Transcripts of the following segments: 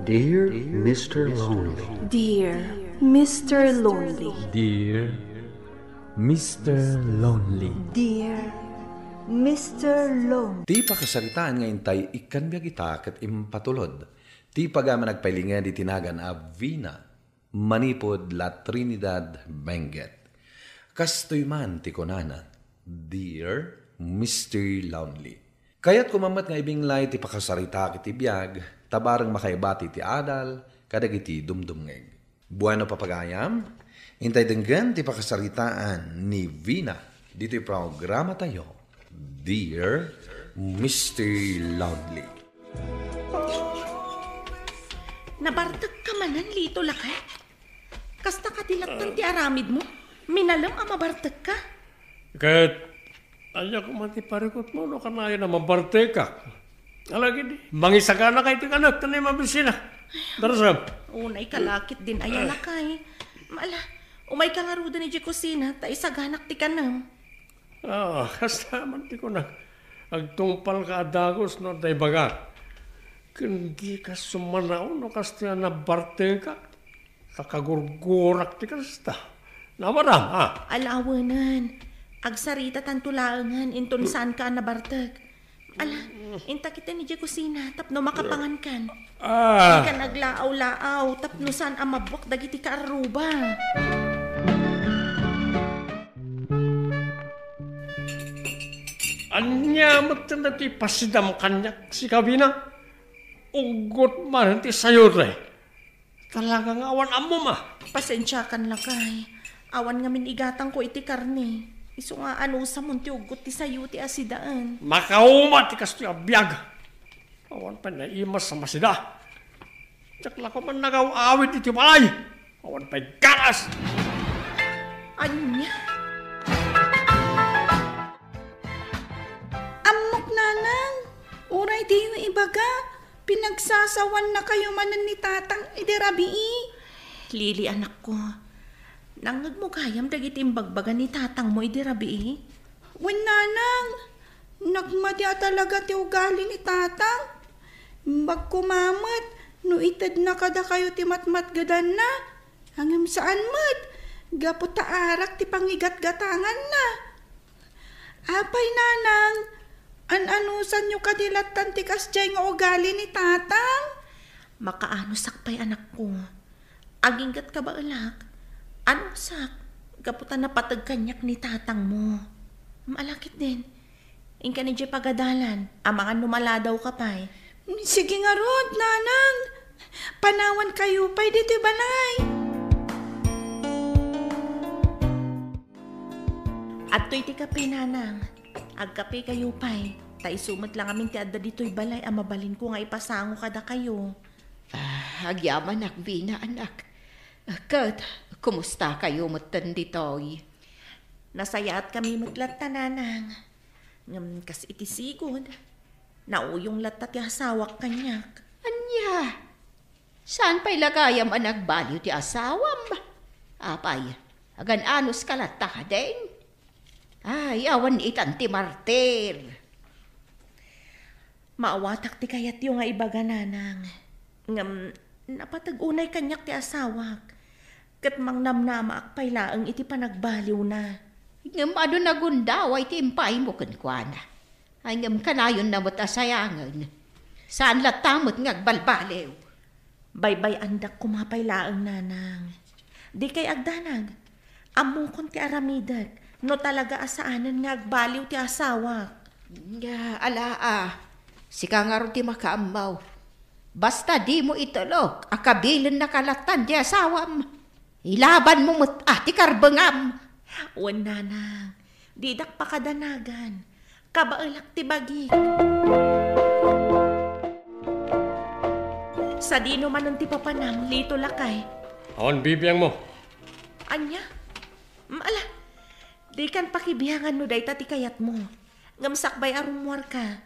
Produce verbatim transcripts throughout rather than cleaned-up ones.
Dear Mister Lonely. Dear Mister Lonely. Dear Mister Lonely. Dear Mister Lonely. Ti pakasaritaan nga intay ikkan biag ita ket impatulod ti pagayam a nagpailinged iti nagan a Vina manipud La Trinidad, Benguet. Kastoy man ti kunana, Dear Mister Lonely. Kayatko met nga ibinglay ti pakasaritak iti biag, ta bareng makaibati ti adal kadagiti dumdumngeg. Bueno, papagayam, intay denggen ti pakasaritaan ni Vina ditoy programatayo, Dear Mister Lonely. Nabartekka manen, Lito, lakay? Kasta kadi lattan ti aramidmo? Minalem a mabartekka? Ket, ania koma ti parikutmo no kanayon a mabartekak? Alagidi, mangisagana kay ti kanek, ta mabisina. Darasam. Unay kalakit din aya, lakay. Ala, umayka ngaruden idiay kusina, ta isaganak ti kanem. Ah, kasta man ti kunak. Agtungpalka a dagus no adda ibagak. Ken dika sumanaw no kasta a nabartekak. Ta kagurgurak ti kasta. Nawaram, ha? Ala, awanen. Agsaritatanto laengen inton saanka a nabartek. Ala, inta kitaen idiay kusina tapno makapangankan. Ah. Dika naglaaw-laaw tapno saan a mabbuak dagiti kaarruba. Ania met ti pasidam kaniak, sika Vina? Uggot manen ti sayote. Talaga nga awan ammom, a. Pasensiakan, lakay. Awan ngamin igatangko iti karne. Isu nga anusamon ti uggot ti sayo ti asidaen. Makauma ti kastoy a biag. Awan pay naimas a masida. Diak la koma nagaw-awid iti balay. Awan pay ganas. Ania? Ammok, Nanang. Uray diyo ibaga, pinagsasawannakayo manen ni Tatang idi rabii. Lily, anakko, nangngegmo gayam dagiti imbagbaga ni tatangmo idi rabii? Wen, Nanang, nagmadi a talaga ti ugali ni Tatang. Imbag koma met no itedna kadakayo ti matmatgedanna. Ngem saan met, gapu ta arak ti pangigatgatanganna. Apay, Nanang, an-anusanyo kadi lattan ti kasdiay nga ugali ni Tatang? Makaanusak pay, anakko. Aginggat kabaelak, anusak, gapu ta napateg kaniak ni tatangmo. Maalakit din. Inka idiay pagadalan, amangan no maladawka pay. Sige ngarud, Nanang. Panawankayo pay ditoy balay. Adtoy ti kape, Nanang. Agkapekayo pay. Ta isu met la ngamin ti adda ditoy balay a mabalinko nga ipasango kadakayo. Ah, agyamanak, Vina, anak. Ket, kumustakayo metten ditoy? Nasayaatkami met latta, Nanang. Ngem kas iti sigud, nauyong latta ti asawak kaniak. Ania? Saan pay la gayam a nagbaliw ti asawam? Apay, agan-anuska latta kadin? Ay, awan itan ti martir. Maawatak ti kayatyo nga ibaga, Nanang. Ngem napateg unay kaniak ti asawak, ket mangnamnamaak pay laeng iti panagbaliwna. Ngem adu nagundaway ti impaaymo kenkuana. Ay, ngem kanayonna met a sayangen. Saan latta met nga agbalbaliw. Baybay-andak koma pay laeng, Nanang. Dikay agdanag. Ammokon ti aramidek no talaga a saanen nga agbaliw ti asawak. Nga, ala a. Sika ngarud ti makaammo. Basta dimo itulok a kabilennaka lattan ti asawam. Ilabanmo met a ti karbengam. Wen, Nanang, didak pakadanagan. Kabaelak ti bagik. Sadino manen ti papanam, Lito, lakay? Awan bibiangmo. Ania? Mm, ala, dikan pakibiangan no dayta ti kayatmo. Ngem sakbay a rummuarka,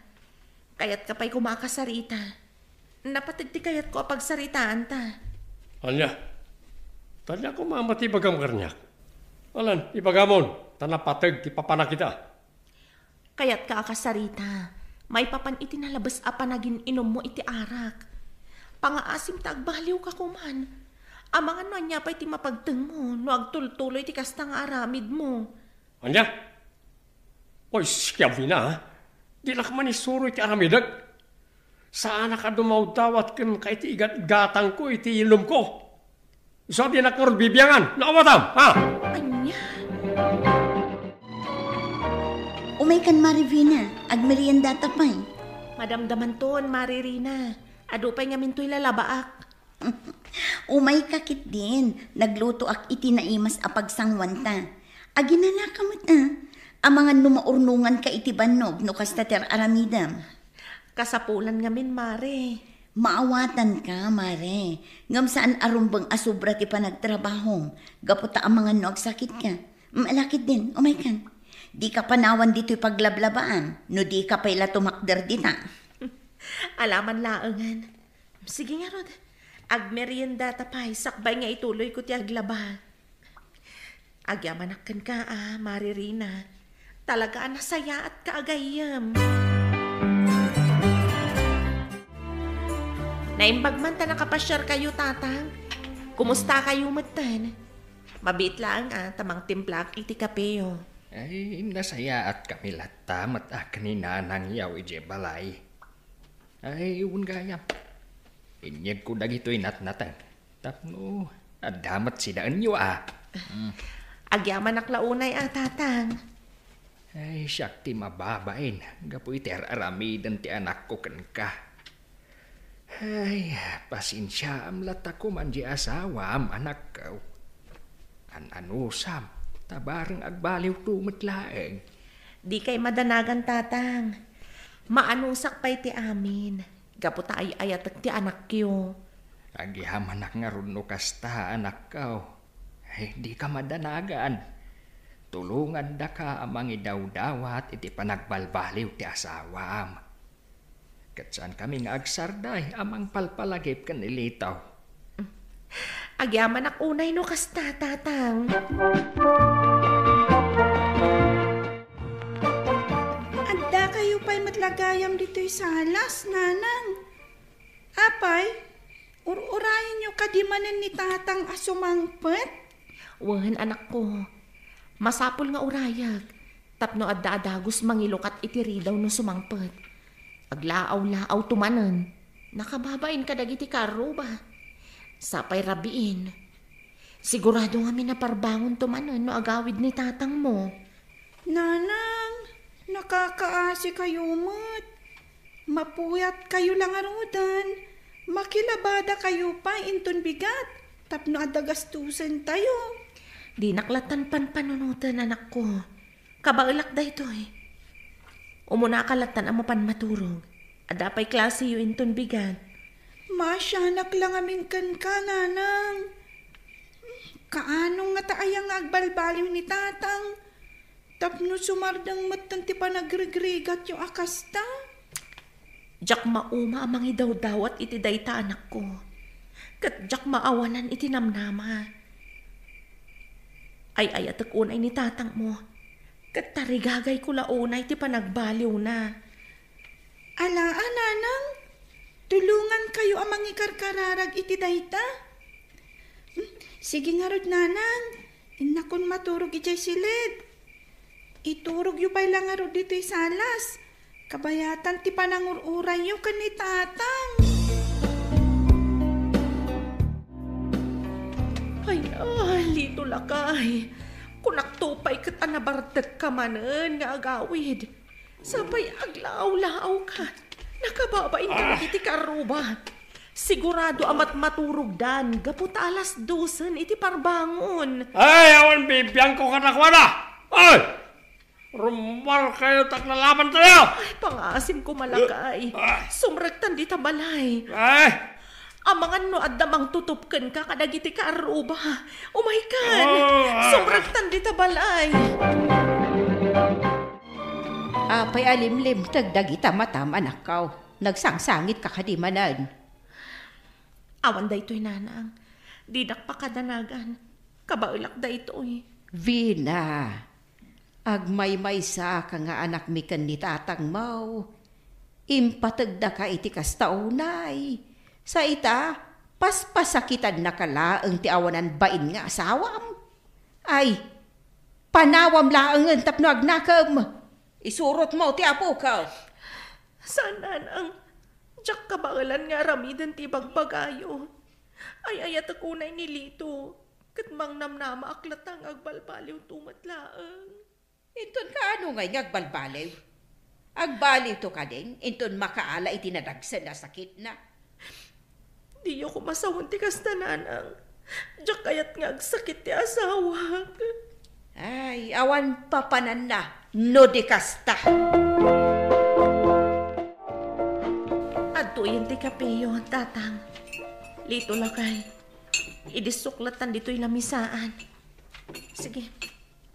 kayatka pay koma a kasarita. Napateg ti kayatko a pagsaritaanta. Ania? Ania koma met ti ibagam kaniak? Alan, ibagamon, ta napateg ti papanak ita. Kayatka a kasarita, maipapan iti nalabes a panagin-inummo iti arak. Pangaasim ta agbaliwka koman. Amangan no ania pay ti mapagtengmo no agtultuloy ti kasta nga aramidmo. Ania? Oy, siya, Vina, ha? Dinak man isuroy ti aramidek. Saanak a dumawdawat kenka iti igat-gatangko iti yellomko. Isu a dinak ngarud bibiangan. Naawatam, ha? Ania? Umaykan, Mari Vina. Agmeriendata pay. Madamdamanton, Mari Rina. Adu pay ngamin toy lalabaak. Umayka ketdin, naglutoak iti naimas a pagsanguanta. Aginanaka met, a. Amangan no maurnonganka iti bannog no kasta ti ar-aramidem. Kasapulan ngamin, Mare. Maawatanka, Mare. Ngem saan a rumbeng a sobra ti panagtrabahom, gapu ta amangan no agsakitka. Mm, ala ketdin, umaykan. Dika panawan ditoy paglablabaan, no dika pay la tumakder dita. Alaman laengen. Sige ngarud, agmeriendata pay sakbay nga ituloyko ti aglaba. Agyamanak kenka a, Mari Rina. Talaga a nasayaatka a gayyem. Naimbag man ta nakapasiarkayo, Tatang. Kumustakayo metten? Mabiit laeng a ta mangtimplaak iti kapeyo. Ay, nasayaatkami latta met a ken ni Nanangyaw idiay balay. Ay, wen gayam. Inyegko dagitoy natnateng. Tapno adda met sidaenyo a. Mm. Agyamanak la unay a, Tatang. Ay, siak ti mababain gapu iti ar-aramiden ti anakko kenka. Ay, pasensiaam latta koman di asawam, anakko. An-anusam, ta bareng agbaliwto met laeng. Dikay madanagan, Tatang. Maanusak pay ti amin, gapu ta ay-ayatek ti anakyo. Agyamanak ngarud no kasta, anakko. Ay, dika madanagan. Tulongandaka a mangidawdawat iti panagbalbaliw ti asawam. Ket saankami nga agsarday a mangpalpalagip ken ilitaw. Agyamanak unay no kasta, Tatang. Addakayo pay met la gayam ditoy salas, Nanang. Apay, ur-urayenyo kadi manen ni Tatang a sumangpet? Wen, anakko. Masapul nga urayak. Tapno adda a dagus mangilukat iti ridaw no sumangpet. Aglaaw-laawto manen. Nakababain kadagiti kaarruba. Sapay rabiin. Sigurado ngamin a parbangonto manen no agawid ni tatangmo. Nanang, nakakaasikayo met. Mapuyatkayo la ngaruden. Makilabadakayo pay inton bigat tapno adda gastusentayo. Dinak lattan panpanunoten, anakko. Kabaelak daytoy. Umunaka lattan a mapan maturog. Adda pay klaseyo inton bigat. Maasianak la ngamin kenka, Nanang. Kaano ngata aya nga agbalbaliw ni Tatang? Tapno sumardeng metten ti panagrigrigatyo a kasta? Diak mauma a mangidawdawat iti dayta, anakko, ket diak maawanan iti namnama. Ay-ayatek unay ni tatangmo, ket tarigagayko la unay ti panagbaliwna. Alaa, Nanang, tulongankayo a mangikarkararag iti dayta. Hmm, sige ngarud, Nanang, innakon maturog idiay siled. Iturogyo pay la ngarud ditoy salas. Kabayatan ti panangur-urayyo ken ni Tatang. Ay, ah, Lito lakay. Kunakto pay ket a nabartekka manen nga agawid. Sapay aglaaw-laawka. Nakababain ka iti kaarruba. Sigurado a matmaturogdan gapu ta alas dosen iti parbangon. Ay, awan bibiangko kadakuada. Ay! Rummuarkayo ta aglalaban tayo! Ay, pangaasim ko, malakay. Ah. Sumrektan dita balay. Ay! Amangan no adda mangtutup kenka kadagiti kaarruba. Umaykan! Oh, ah. Sumrektan dita balay. Apay a limlimteg dagita matam, anakko? Nagsangsangitka kadi manen? Awan daytoy, Nanang. Dinak pakadanagan. Kabaelak daytoy. Vina, agmaymaysaka nga anakmi ken ni tatangmo. Impategdaka iti kasta unay. Sa ita, paspasakitannaka laeng ti awanan bain nga asawam. Ay, panawam laengen tapno agnakem. Isurotmo ti apoka. Saan, Nanang. Diak kabaelan nga aramiden ti ibagbagayo. Ay-ayatek unay ni Lito, ket mangnamnamaak latta nga agbalbaliwto met laeng. Inton kaano ngay nga agbalbaliw? Agbaliwto kadin, inton makaala iti nadagsen a sakitna. Diyo koma sawen ti kasta, Nanang. Diak kayat nga agsakit ti asawak. Ay, awan papananna no di kasta. Adtoyen ti kapeyo, Tatang. Lito, lakay. Idi suklattan ditoy lamisaan. Sige,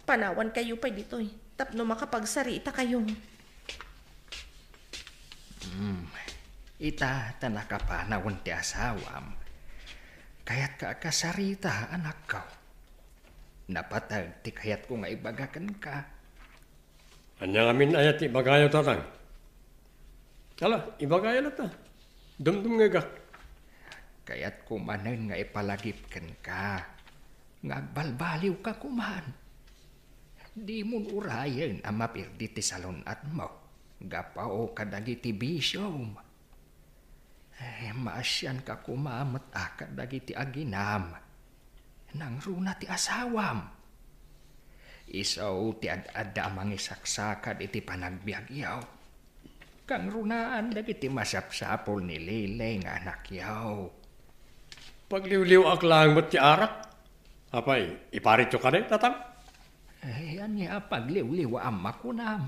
panawankayo pay ditoy tapno makapagsarita kayo. Hmm. Ita ta nakapanawen ti asawam. Kayatka a kasarita, anakko. Napateg ti kayatko nga ibaga kenka. Ania ngamin aya ti ibagayo, Tatang? Ala, ibagayo latta. Dumdumngegak. Kayatko manen nga ipalagip kenka nga agbalbaliwka koman. Dimon urayen a mapirdi ti salun-atmo gapu kadagiti bisiom. Eh, maasianka koma met a kadagiti aginam. Nangruna ti asawam. Isu ti ad-adda a mangisaksakad iti panagbiagyo. Kangrunaan dagiti masapsapul ni Lily nga anakyo. Pagliwliwaak laeng met ti arak. Apay, iparityo kadi, Tatang? Ay, ania a pagliwliwaam a kunam?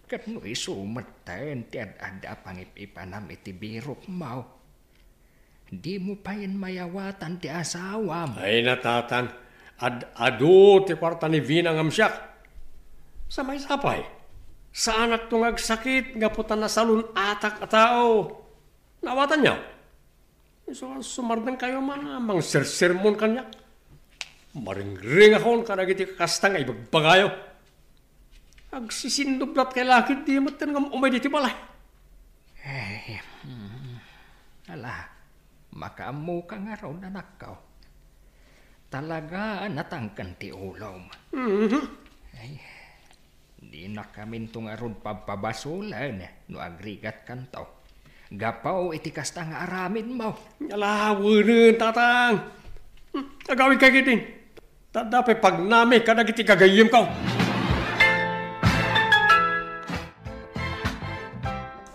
Ket no isu metten ti ad-adda a pangip-ipanam iti birokmo, dimo payen mayawatan ti asawam. Ay, na, Tatang, ad-adu ti kuarta ni Vina ngem siak. Sa maysa pay, saanakto nga agsakit gapu ta nasalun-atak a tao. Naawatanyo? Isu a sumardengkayo man a mangsersermon kaniak. Maringringakon kadagiti kasta nga ibagbagayo. Agsisindublatkay la ketdi metten nga um-umay ditoy balay. Eh, hmm, ala, makaammoka ngarud, anakko. Talaga a natangken ti ulom. Mhm. Ay, dinakaminto ngarud pabpabasolen no agrigatkanto gapu iti kasta nga aramidmo. Ala, wenen, Tatang. Hmm, agawidkay ketdin. Ta adda pay pagnami kadagiti gagayyemko.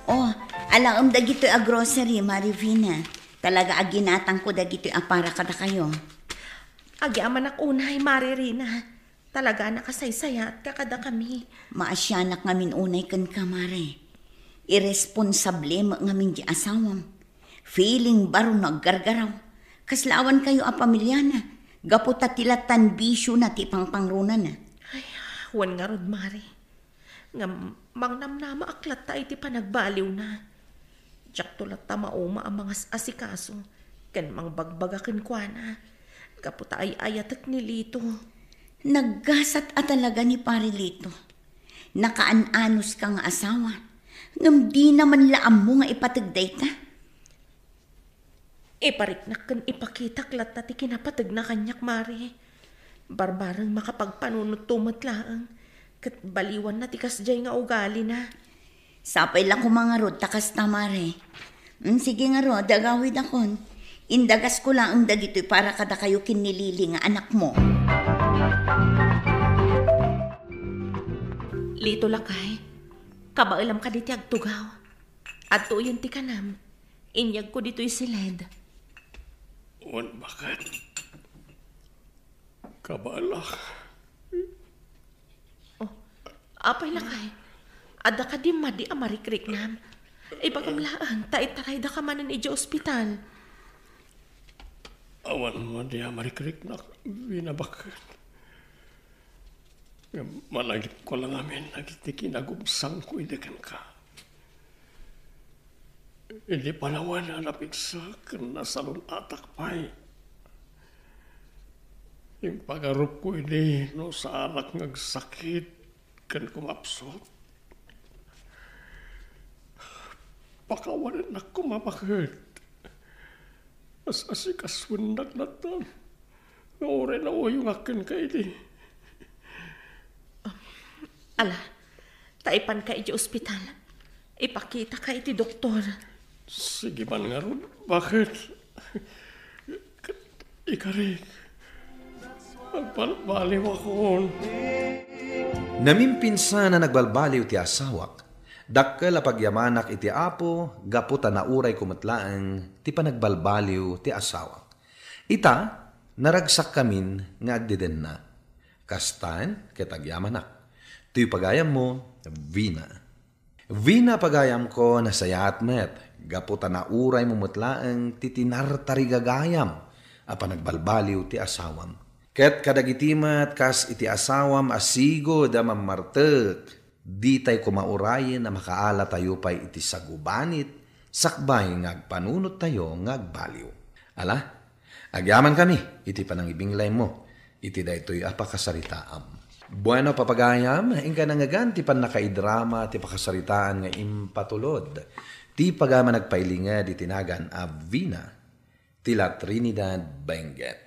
Oh, alaem dagitoy a grocery, Mari Vina. Talaga a ginatangko dagitoy a para kadakayo. Agyamanak unay, Mari Rina. Talaga a nakasaysayaatka kadakami. Maasianak ngamin unay kenka, Mare. Irresponsable met ngamin ti asawam. Feeling baro no aggargaraw. Kasla awankayo a pamiliana. Gapu ta ti lattan bisiona ti pangpangrunana. Ay, wen ngarud, Mare. Ngem mangnamnamaak latta iti panagbaliwna. Diakto latta mauma a mangas-asikaso ken mangbagbaga kenkuana gapu ta ay-ayatek ni Lito. Naggasat a talaga ni Pare Lito. Nakaan-anuska nga asawa, ngem dina man la ammo nga ipateg dayta. Ipariknak ken ipakitak latta ti kinapategna kaniak, Mare. Barbareng makapagpanunotto met laeng, ket baliwanna ti kasdiay nga ugalina. Sapay la koma ngarud ta kasta, Mare. Mm, sige ngarud, agawidakon. Indagasko laeng dagitoy para kadakayo ken ni Lily nga anakmo. Lito, lakay, kabaelam kadi ti agtugaw? Adtoyen ti kanam. Inyegko ditoy siled. Wen, baket. Kabaelak. Oh, apay, lakay? Adda kadi madi a marikriknam? Ibagam laeng ta itaraydaka manen idiay ospital. Awan madi a marikriknak, Vina, baket. Ngem malagipko la ngamin dagiti kinagubsangko idi kenka. Idi panawen a napigsa ken nasalun-atak pay, impagarupko idi no saanak nga agsakit ken kumapsut. Pakawanennak koma, baket. As-asikasuennak latta nga uray nauyongak kenka idi. Ala, ta ipanka iti ospital. Ipakitaka iti doktor. Sige man ngarud, baket? Ikarik, agbalbaliwakon. Namimpinsan a nagbalbaliw ti asawak, dakkel a pagyamanak iti Apo gapu ta naurayko met laeng ti panagbalbaliw ti asawak. Ita, naragsakkamin nga agdedenna. Kastan ket agyamanak. Toy pagayammo, Vina. Vina, pagayamko, nasayaat met, gapu ta nauraymo met laeng ti tinartarigagayam a panagbalbaliw ti asawam. Ket kadagiti met kas iti asawam a sigud a mammartek, ditay koma urayen a makaalatayo pay iti sagubanit sakbay nga agpanunottayo nga agbaliw. Ala, agyamankami iti panangibinglaymo iti daytoy a pakasaritaam. Bueno, papagayam, inka nangngegan ti pannakaidrama ti pakasaritaan nga impatulod ti pagayam a nagpailinged iti nagan a Vina ti La Trinidad Benguet.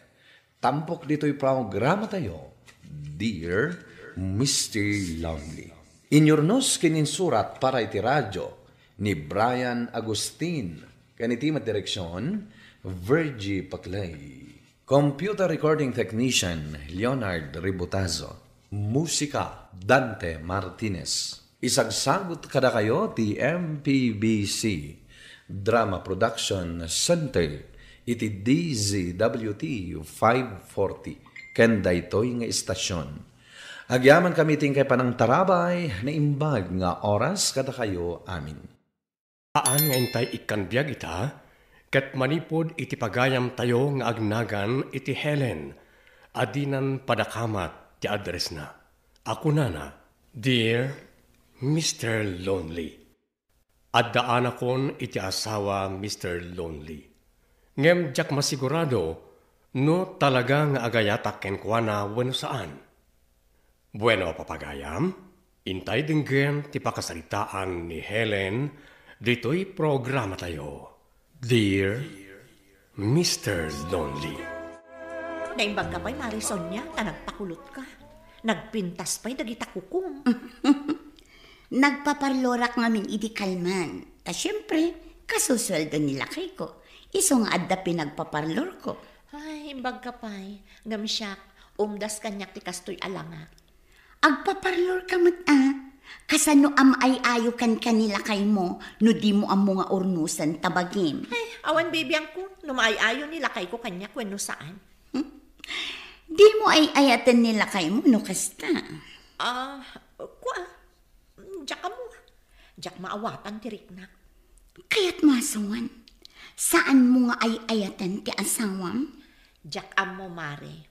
Tampok ditoy programatayo, Dear Mister Lonely. Inyurnos ken insurat para iti radio ni Brian Agustin, ken iti met direksion, Virgie Paclay. Computer recording technician, Leonard Ributazo. Musika, Dante Martinez. Isagsagut kadakayo ti M P B C Drama Production Center iti D Z W T five forty ken daytoy nga istasion. Agyamankami ti inkay panangtarabay, naimbag nga oras kadakayo amin. Saan nga intay ikkan biag ita, ket manipud iti pagayamtayo nga agnagan iti Helen, a dinan padakamat ti addressna, a kunana, Dear Mister Lonely. Addaanakon iti asawa, Mister Lonely. Ngem diak masigurado no talaga nga agayatak kenkuana wenno saan. Bueno, papagayam, intay denggen ti pakasaritaan ni Helen ditoy programatayo, Dear Mister Lonely. Naimbag ka pay, Mare Sonia, ta nagpakulot ka. Nagpintas pay dagita kukom. Nagpaparlorak ngamin idi kalman. Ta siempre, kasusueldo ni lakayko. Isu nga adda pinagpaparlorko. Ay, imbag ka pay. Ngem siak, umdas kaniak ti kastoy a langa. Agpaparlor ka met a. Kasano a maay-ayo kenka ni lakaymo no dimo ammo nga urnosen ta bagim? Ay, awan bibiangko no maay-ayo ni lakayko kaniak wenno saan. Hmm? Dimo ay-ayaten ni lakaymo no kasta. Ah, kua, diak ammo. Diak maawatan ti riknak. Kayatmo a suan, saanmo nga ay-ayaten ti asawam? Diak ammo, Mare.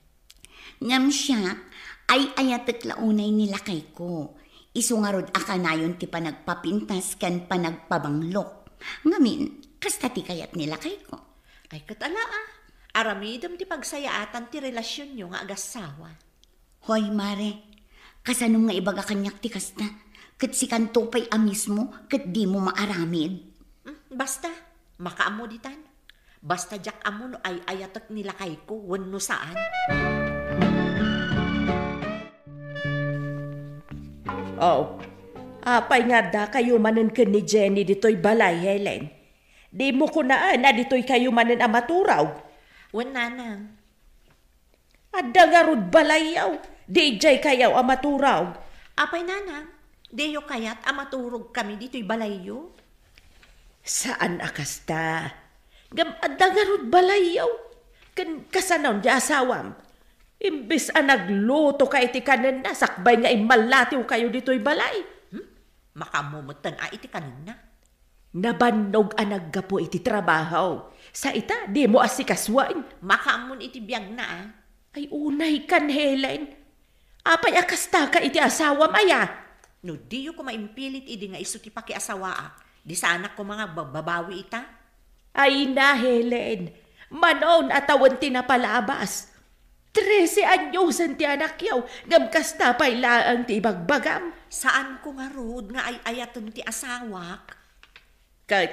Ngem siak, ay-ayatek la unay ni lakayko. Isu ngarud a kanayon ti panagpapintas ken panagpabanglok. Ngamin, kasta ti kayat ni lakayko. Ay, ket ala a, aramidem ti pagsayaatan ti relasionyo nga agassawa. Hoy, Mare, kasanom nga ibaga kaniak ti kasta? Ket sikanto pay a mismo ket dimo maaramid? Hmm, basta, makaammo ditan. Basta diak ammo no ay-ayatek ni lakayko wenno saan. Oh, apay nga addakayo manen ken ni Jenny ditoy balay, Helen? Dimo kunaan a ditoykayo manen a maturog? Wen, nanang. Adda ngarud balayyo, di idiaykayo a maturog. Apay, nanang, diyo kayat a maturogkami ditoy balayyo? Saan a kasta. Ngem adda ngarud balayyo. Ken kasanon ti asawam? Imbes a naglutoka iti kanenna, sakbay nga immallatiwkayo ditoy balay. Hmm? Makaammo metten a iti kanenna. Nabannog a naggapu iti trabaho. Sa ita, dimo asikasuen. Makaammon iti biagna, a. Ay, unay kan, Helen. Apay a kastaka iti asawam aya? No diyo koma impilit idi nga isu ti pakiasawaak, di saanak koma nga agbababawi ita? Ay na, Helen. Manon a tawen ti napalabas. Trese anyosen ti anakyo, ngem kasta pay laeng ti ibagbagam. Saanko ngarud nga ay-ayaten ti asawak. Ket,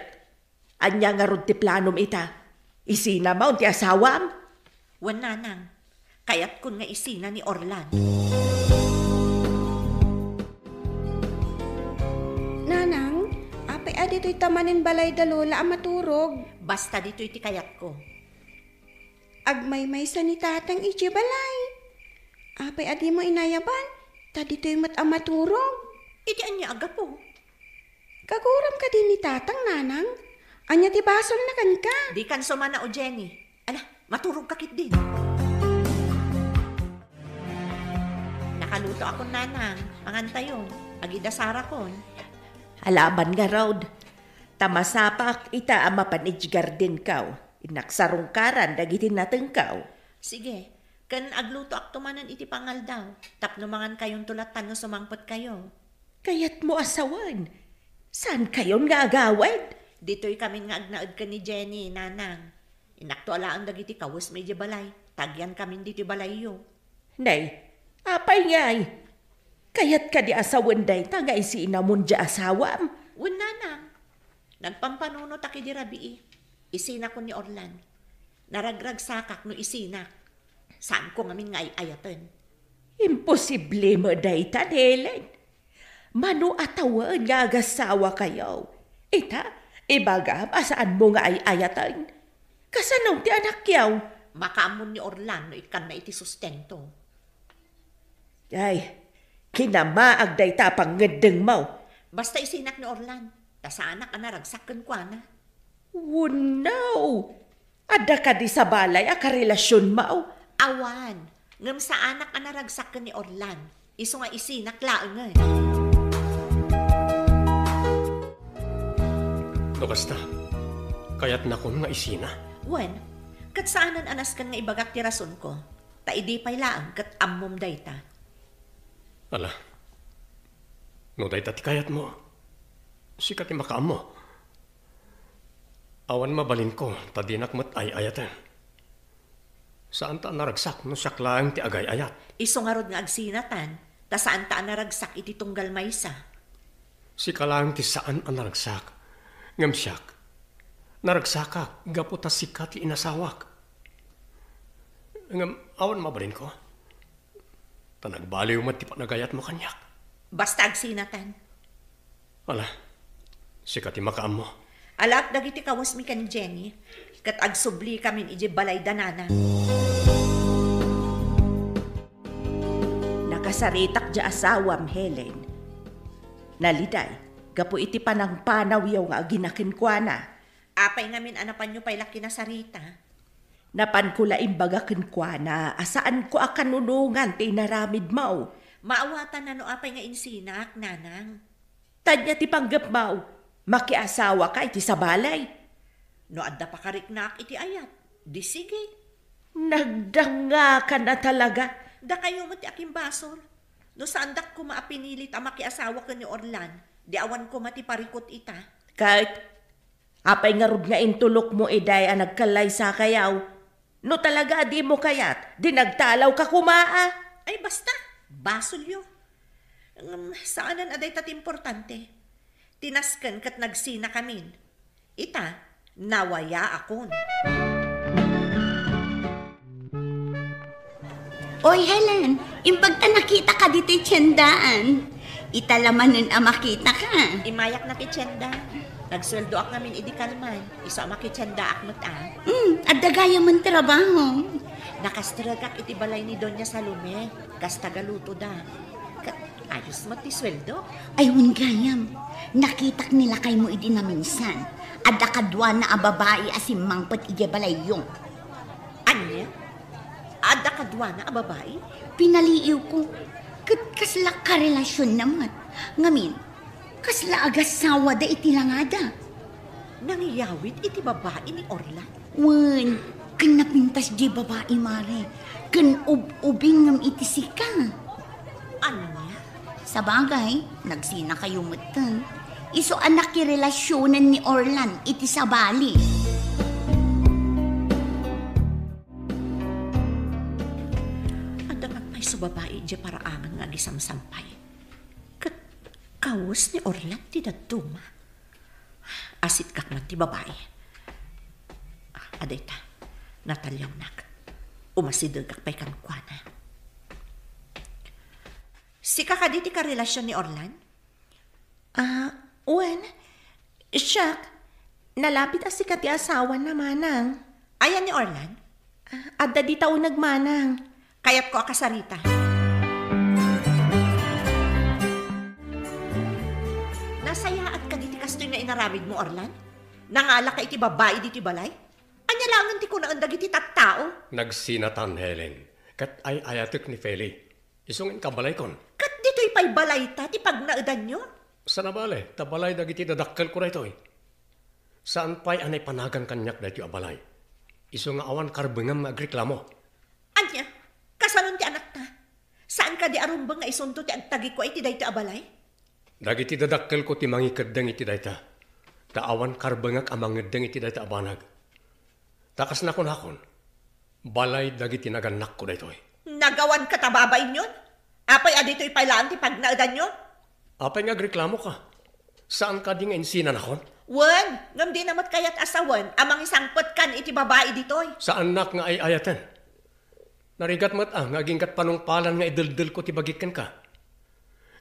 ania ngarud ti planom ita? Isina maon ti asawam? Wen, nanang. Kayatkon nga isina ni Orlan. Nanang, apay a ditoy ta manen balay da Lola a maturog? Basta ditoy ti kayatko. Agmaymaysa ni Tatang idiay balay. Apay a dimo inayaban? Ta ditoy met a maturog. Iti ania a gapu? Kaguram kadi ni Tatang, nanang? Ania ti basolna kenka? Dikan sumana, o Jenny. Ala, maturogka ketdin. Nakalutoakon, nanang. Mangantayon. Agidasarakon. Alaban ngarud. Ta masapak ita a mapan idiay gardenko. Innak sarungkaran dagiti natengko. Sige, ken aglutoakto manen iti pangaldaw, tapno mangankayonto latta no sumangpetkayo. Kayatmo a sawen, saankayon nga agawid? Ditoykamin nga agnaed ken ni Jenny, nanang. Innakto alaen dagiti kawesmi idiay balay, ta agyankamin ditoy balayyo. Nay, apay ngay? Kayat kadi a sawen dayta nga isinamon diay asawam? Wen, nanang. Nagpampanunotak idi rabii. Isinakon ni Orlan. Naragragsakak no isinak. Saanko ngamin nga ay-ayaten. Imposible met dayta, Helen. Mano a tawen nga agasawakayo. Ita, ibagam a saanmo nga ay-ayaten. Kasano ti anakyo? Makaammon ni Orlan no ikkanna iti sustento. Ay, kinamaag dayta a pangngeddengmo. Basta isinak ni Orlan, ta saanak a naragsak kenkuana. Wenno, adda kadi sabali a karelasionmo? Awan, ngem saanak a naragsak ken ni Orlan. Isu nga isinak laengen. No kasta, kayatnakon nga isina? Wen, ket saanen a nasken nga ibagak ti rasonko. Ta idi pay laeng ket ammom dayta. Ala, no dayta ti kayatmo, sika ti makaammo. Awan mabalinko ta dinak met ay-ayaten. Saanta a naragsak no siak laeng ti agay-ayat. Isu ngarud nga agsinatan, ta saanta a naragsak iti tunggal maysa. Sika laeng ti saan a naragsak, ngem siak, naragsakak gapu ta sika ti inasawak. Ngem awan mabalinko. Ta nagbaliw met ti panagayatmo kaniak. Basta agsinatan. Ala, sika ti makaammo. Alaek dagiti kawesmi ken Jenny, ket agsublikamin idiay balay da nanang. Nakasaritak diay asawam, Helen. Naliday, gapu iti panangpanawyo nga agina kenkuana. Apay ngamin a napanyo pay la kinasarita? Napanko la imbaga kenkuana a saanko a kanunongan ti inaramidmo. Maawatanna no apay nga insinak, nanang. Ania ti panggepmo? Makiasawaka iti sabali? No adda pakariknaak iti ayat, di sige. Nagdangakan a talaga. Dakayo met ti akimbasol. No saandak koma a pinilit a makiasawa ken ni Orlan, di awan koma ti parikut ita. Ket apay ngarud nga intulokmo idiay a nagkallaysakayo? No talaga a dimo kayat, di nagtalawka koma a. Ay, basta, basolyo. Ngem, saanen a dayta ti importante. Ti nasken ket nagsinakamin. Ita, nawayaakon. Oy, Helen, imbag ta nakitaka ditoy tiendaan. Ita la manen a makitaka. Imayak na ti tienda. Nagsueldoak ngamin idi kalman. Isu a makitiendaak met a. Hmm, adda gayamen trabaho. Nakastregak iti balay ni Doña Salome. Kas tagalutoda. Ket ayos met ti sueldo. Ay, wen gayam. Nakitak ni lakaymo idi naminsan. Adda kaduana a babai a simmangpet idiay balayyo. Ania? Adda kaduana a babai? Pinaliiwko. Ket kasla karelasionna met. Ngamin, kasla agasawada iti langada. Nangiyawid iti babai ni Orlan? Wen, ken napintas diay babai, mare. Ken ub-ubing ngem iti sika. Ania? Sabagay, nagsinakayo metten. Isu a nakirelasionen ni Orlan iti sabali. Adda met payso babai idiay paraangan nga agisamsampay. Ket kawes ni Orlan ti dadduma. Asitkak met ti babai. Ita, nataliawnak. Umasidegak pay kenkuana. Sika kadi ti karelasion ni Orlan? Ah, wen. Siak, nalabit a sika ti asawana, manang. Ayan ni Orlan? Ah, adda dita uneg, manang. Kayatko a kasarita. Nasayaat kadi ti kastoy nga inaramidmo, Orlan? Nangalaka iti babai ditoy balay? Ania laengen ti kunaen dagiti tattao? Nagsinatan, Helen. Ket ay-ayatek ni Feli. Isu nga inka balaykon. Ket ditoy pay balayta ti pagnaedanyo? Saan a bale, ta balay dagiti dadakkelko daytoy. Saan pay a naipanagan kaniak daytoy a balay. Isu nga awan karbengam nga agreklamo. Ania? Kasanon ti anakta? Saan kadi a rumbeng nga isunto ti agtagikua iti daytoy a balay? Dagiti dadakkelko ti mangikeddeng iti dayta, ta awan karbengak a mangeddeng iti dayta a banag. Ta kas nakunakon, balay dagiti nagannakko daytoy. Nagawan ket a babainyon? Apay a ditoy pay laeng ti pagnaedanyo? Apay nga agreklamoka? Saan kadi nga insinanakon? Wen, ngem dina met kayat a sawen a mangisangpetkan iti babai ditoy. Saannak nga ay-ayaten. Narigat met a nga aginggat panungpalan nga ideldelko ti bagik kenka.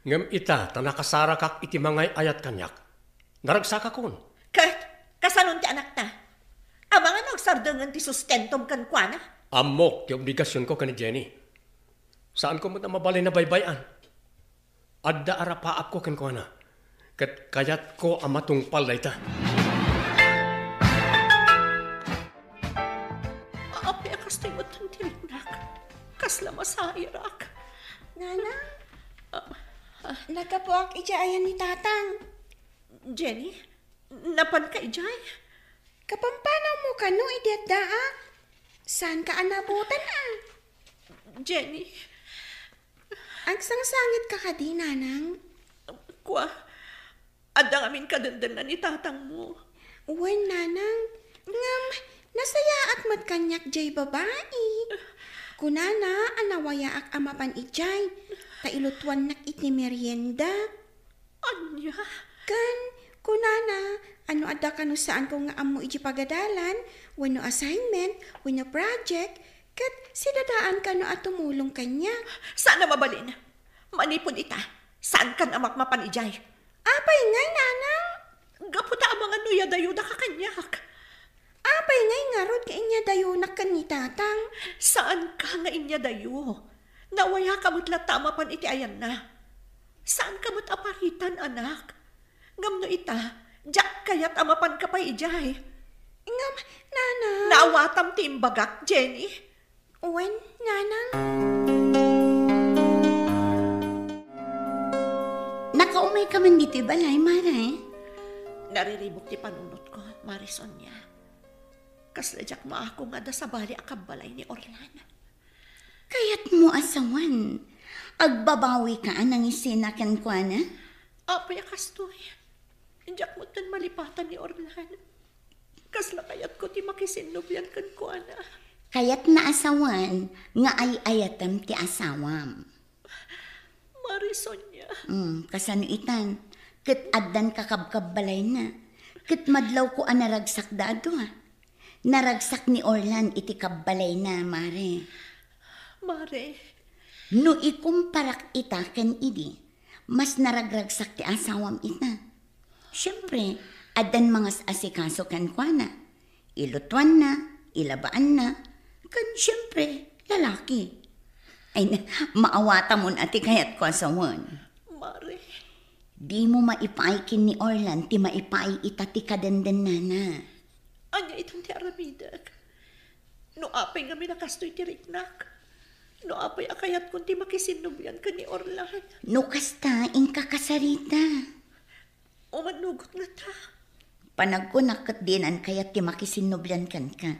Ngem ita ta nakasarakak iti mangay-ayat kaniak, naragsakakon. Ket kasanon ti anakta? Amangan no agsardengen ti sustentom kenkuana? Ammok ti obligasionko ken ni Jenny. Saanko met a mabalin a baybay-an. Adda arapaapko kenkuana, ket kayatko a matungpal dayta. Apay a kastoy met ti riknak? Kasla masairak. Nana, Ah, ah. Naggapuak idiay ayan ni Tatang. Jenny, napanka idiay? Kapampanaw mo kano idi addaak? Saanka a nabutan a? Jenny. Agsangsangitka kadi, Nanang? Kua, adda ngamin kadendenna ni tatangmo. Wen, Nanang. Ngem, nasayaat met kaniak jay babai. Kunana a nawayaak a mapan idiay, ta ilutuannak iti merienda. Ania? Ken kunana a no adda kano saanko nga ammo iti pagadalan, wenno assignment, wenno project, ket sidadaan kano a tumulong kaniak. Saan a mabalin. Manipud ita, saankan a mapmapan idiay. Apay ngay, Nanang? Gapu ta amangan no iyadayodaka kaniak. Apay ngay ngarud nga inyadayonak ken ni Tatang? Saanka nga inyadayo. Nawayaka met latta a mapan iti ayanna. Saanka met a paritan, anak. Ngem no ita, diak kayat a mapanka pay idiay. Ngem, Nanang. Naawatam ti imbagak, Jenny. Wen, Nanang. Nakaumayka man ditoy balay, Mare? Nariribuk ti panunotko, Mare Sonia. Kasla diak maako nga adda sabali a kabbalay ni Orlan. Kayatmo a sawen, agbabawika a nangisina kenkuana? Apay a kastoy? Diak metten malipatan ni Orlan. Kasla kayatko ti makisinnublian kenkuana. Kayatna a sawen nga ay-ayatem ti asawam. Mare Sonia. Mm, kasano itan? Ket addan kakabkabbalayna. Ket madlawko a naragsakda a dua. Naragsak ni Orlan iti kabbalayna, Mare. Mare. No ikumparak ita ken idi, mas naragragsak ti asawam ita. Siempre, addan mangas-asikaso kenkuana. Ilutuanna, ilabaanna, ken siempre, lalaki. Ay, na, maawatamon a ti kayatko a sawen. Mare. Dimo maipaay ken ni Orlan ti maipaay ita ti kadendennana. Ania itan ti aramidek? No apay ngamin a kastoy ti riknak? No apay a kayatkon ti makisinnublian ken ni Orlan? No kasta, inka kasarita. Umannugot ngata. Panagkunak ket dinan kayat ti makisinnublian kenka.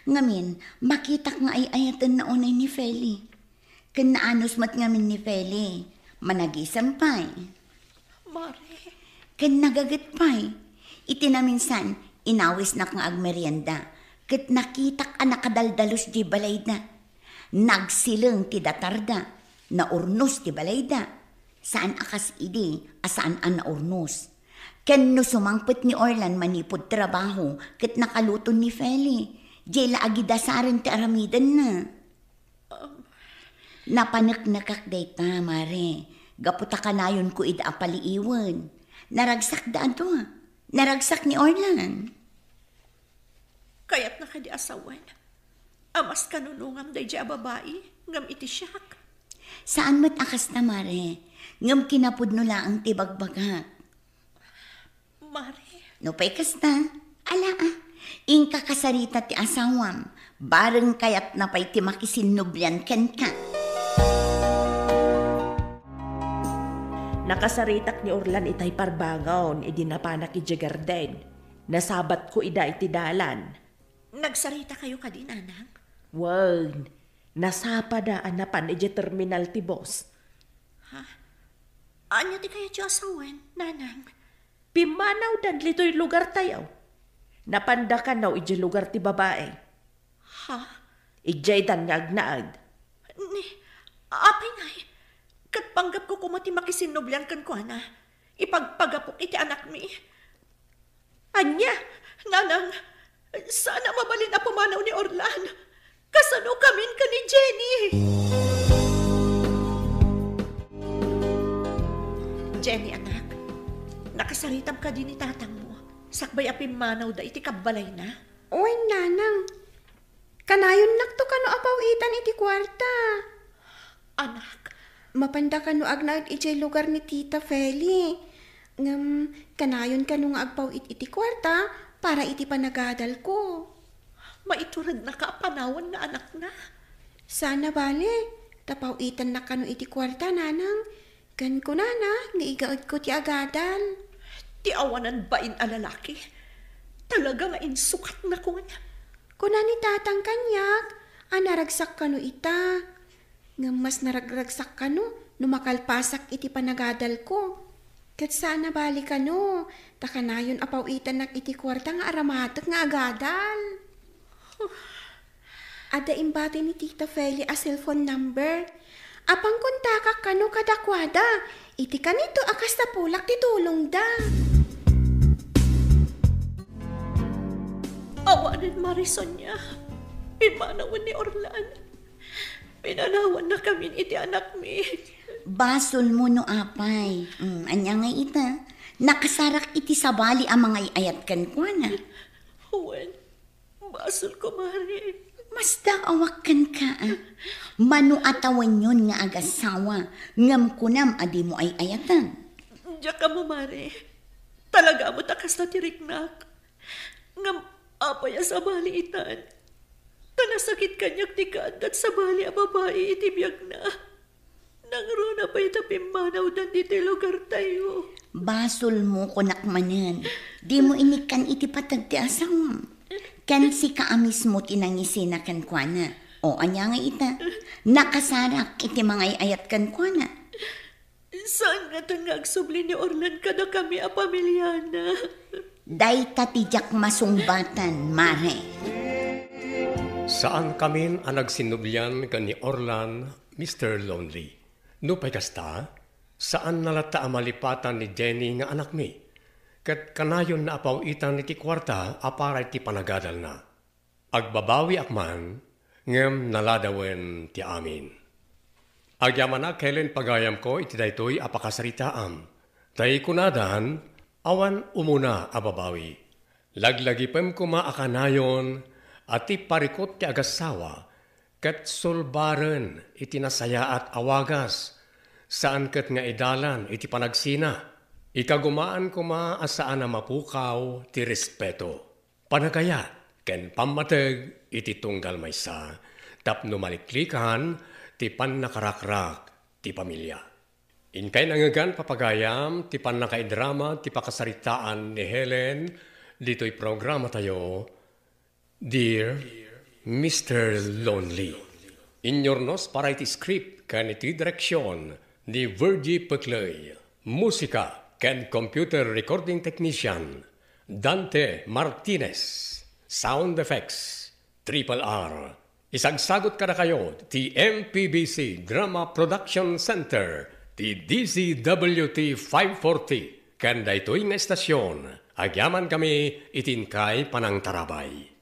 Ngamin, makitak nga ay-ayatenna unay ni Feli. Ken naanus met ngamin ni Feli. Managisem pay. Mare. Ken nagaget pay. Iti naminsan, inawisnak nga agmerienda. Ket nakitak a nakadaldalus di balayda. Nagsileng ti datarda. Naurnos ti balayda. Saan a kas idi a saan a naurnos. Ken no sumangpet ni Orlan manipud trabaho ket nakaluton ni Feli, Diay la agidasaren ti aramidenna. Napaneknekak dayta, Mare, gapu ta kanayonko ida a paliiwen. Naragsakda a dua. Naragsak ni Orlan. Kayatna kadi a sawen a maskanunongam daydiay a babai ngem iti siak. Saan met a kasta, Mare, ngem kinapudno laeng ti bagbagak. Mare. Nupay kasta, ala a, inka kasarita ti asawam, bareng kayatna pay ti makisinnublian kenka. Nakasaritak ni Orlan itay parbangon idi napanak idiay garden. Nasabatko ida iti dalan. Nagsaritakayo kadi, Nanang? Wen, nasapada a napan idiay terminal ti bus. Ha? Ania ti kayatyo a sawen, Nanang? Pimmanawdan ditoy lugartayo. Napanda kano idiay lugar ti babai. Ha? Idiaydan nga agnaed. Ni, apay ngay, ket panggepko koma ti makisinnublian kenkuana. Ipagpagapok iti anakmi. Ania? Nanang, saan a mabalin a pumanaw ni Orlan. Kasano kamin ken ni Jenny? Jenny, anak, nakasaritam kadi ni tatangmo sakbay a pimmanawda iti kabbalayna? Wen, Nanang. Kanayonnakto kano a paw-itan iti kuarta. Anak. Mapanda kano agnaed idiay lugar ni Tita Feli. Ngem kanayon kano nga agpaw-it iti kuarta para iti panagadalko. Maiturednaka a panawen nga anakna. Saan a bale, ta paw-itannak kano iti kuarta, Nanang. Ken kunana nga igaedko ti agadal. Ti awanan bain a lalaki, talaga nga insukatnakon. Kuna ni Tatang kaniak a naragsak kano ita. Ngem mas naragragsak kano no makalpasak iti panagadalko. Ket saan a bale kano, ta kanayon a paw-itannak iti kuarta nga aramatek nga agadal. Adda imbati ni Tita Feli a cellphone number. Apan kontakak kano kadakuada. Iti kanito a kas napulak ti tulongda. Awanen, Mare Sonia. Pimmanawen ni Orlan. Pinanawannakamin iti anakmi. Basolmo no apay. Mm, ania ngay ita? Nakasarak iti sabali a mangay-ayat kenkuana. Wen, basolko, Mare. Masdaawak kenka, a. Mano a tawenyon nga agasawa, ngem kunam a dimo ay-ayatan. Diak ammo, Mare. Talaga met a kasta ti riknak. Ngem apay a sabali itan? Ta nasakit kaniak ti kaaddat sabali a babai iti biagna. Nangruna pay ta pimmanawdan ditoy lugartayo. Basolmo, kunak manen. Dimo inikkan iti pateg ti asawam. Ken sika a mismo ti nangisina kenkuana. O, ania nga ita? Nakasarak iti mangay-ayat kenkuana. Saan ngaton nga agsubli ni Orlan kadakami a pamiliana? Dayta ti diak masungbatan, Mare. Saankamin a nagsinnublian ken ni Orlan, Mister Lonely. Nupay kasta, saanna latta a malipatan ni Jenny nga anakmi, ket kanayonna a paw-itan iti kuarta a para iti panagadalna. Agbabawiak man, ngem naladawen ti amin. Agyamanak, Helen, pagayamko iti daytoy a pakasaritaam. Tay kunadan, awan umuna a babawi. Laglagipem koma a kanayon a ti parikut ti agasawa ket sulbaren iti nasayaat a wagas, saan ket nga idalan iti panagsina. Ikagumaan koma a saan a mapukaw ti respeto, panagayat, ken pammateg iti tunggal maysa tapno maliklikan ti pannakarakrak ti pamilia. Inkay nangngegan, papagayam, ti pannakaidrama ti pakasaritaan ni Helen ditoy programatayo, Dear Mister Lonely. Inyurnos para iti script ken iti direksion ni Virgie Peclay. Musika ken computer recording technician, Dante Martinez. Sound effects, Triple R. Isagsagut kadakayo ti M P B C Drama Production Center, ti D Z W T five forty, ken daytoy nga estasion, agyamankami iti inkay panangtarabay.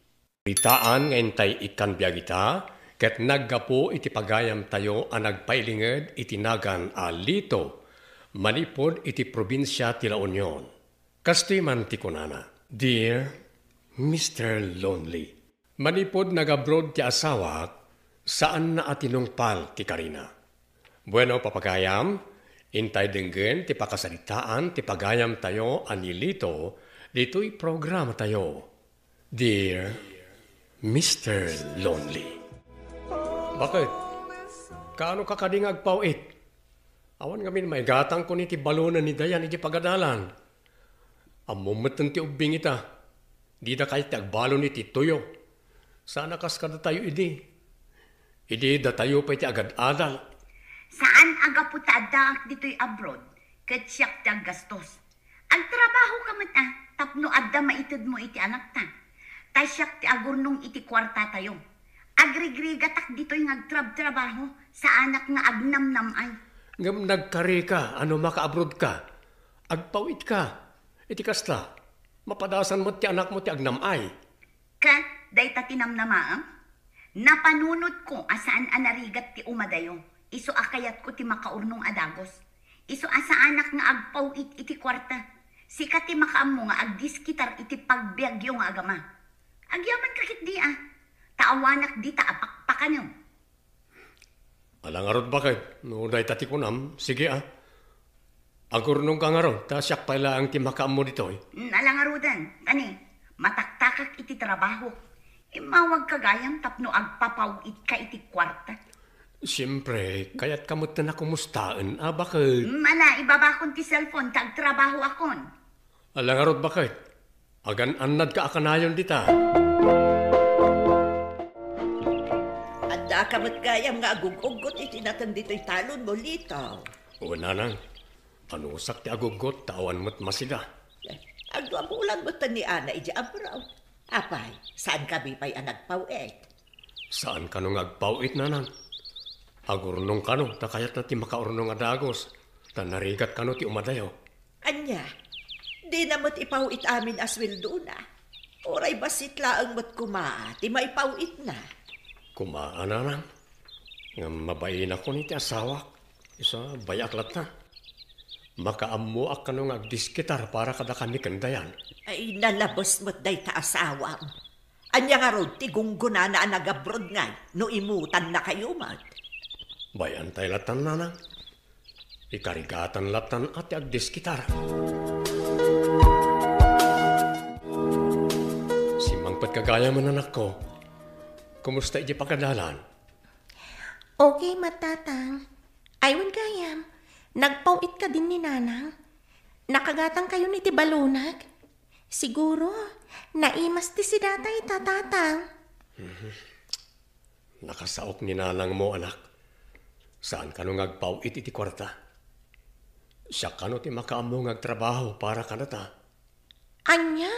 Ritaan nga intay ikkan biag ita, ket naggapu iti pagayamtayo a nagpailinged iti nagan a Lito, manipud iti probinsia ti La Union. Kastoy man ti kunana, "Dear Mister Lonely, manipud nag-abroad ti asawak, saanna a tinungpal ti karina." Bueno, papagayam, intay denggen ti pakasaritaan ti pagayamtayo a ni Lito ditoy programatayo. Dear Mister Lonely. Bakit? Kaano ka kadi nga agpaw-it? Awan ngamin maigatangko ni ti balonen ni Dayan iti pagadalan. Ammom metten ti ubbing ita. Dida kayat ti agbalon iti tuyo. Sana kas kadatayo idi. Idi datayo pay ti agad-adal. Saan a gapu ta addaak ditoy abroad, ket siak ti aggastos. Agtrabaho ka met a, tapno adda maitedmo iti anakta. Ta siak ti agurnong iti kuartatayo. Agrigrigatak ditoy nga agtrabtrabaho, saanak nga agnamnam-ay. Ngem nagkari ka, ano makaabroad ka? Agpaw-it ka. Iti kasta, mapadasan met ti anakmo ti agnam-ay. Ket dayta ti namnamaem? Napanunotko a saan a narigat ti umadayo, isu a kayatko ti makaurnong a dagos. Isu a saanak nga agpaw-it iti kuarta. Sika ti makaammo nga agdiskitar iti pagbiagyo nga agama. Agyamanka ketdi a, ta awanak dita a pakpakanem. Ala ngarud, baket, no dayta ti kunam, sige a. Agurnongka ngarud, ta siak pay laeng ti makaammo ditoy. Mm, ala ngaruden, kani, mataktakak iti trabaho. Immawagka gayam tapno agpapaw-itka iti kuarta. Siempre, kayatka metten a kumustaen a, baket. Mm, ala, ibabakon ti cellphone ta agtrabahoakon. Ala ngarud, baket. Agan-annadka a kanayon dita. Addaka met gayam nga agug-uggot iti nateng ditoy talonmo, Lito. Wen, nanang. Anusak ti aguggot ta awan met masida. Eh, agdua bulan metten ni Ana idiay abroad. Apay, saankami pay a nagpaw-it? Saan kano nga agpaw-it, nanang? Agurnong kano ta kayatna ti makaurnong a dagos, ta narigat kano ti umadayo. Ania, dina met ipaw-it amin a sueldona. Uray bassit laeng met koma ti maipaw-itna. Koma a, nanang. Ngem mabainakon iti asawak. Isu a, bay-ak latta. Makaammoak kano nga agdiskitar para kadakami ken Dayan. Ay, nalabes met dayta asawam. Ania ngarud ti gunggonana a nag-abroad ngay no imutannakayo met? Bay-antay lattan, nanang. Ikarigatan lattan a ti agdiskitar. Simmangpetka gayam, anakko. Kumusta idiay pagadalan? Okay met, Tatang. Ay, wen gayam, nagpaw-it kadin ni Nanang? Nakagatangkayon iti balonek? Siguro, naimas ti sidata ita, Tatang. Mhm. Nakasaok ni nanangmo, anak. Saan kano nga agpaw-it iti kuarta? Siak kano ti makaammo nga agtrabaho para kadata? Ania?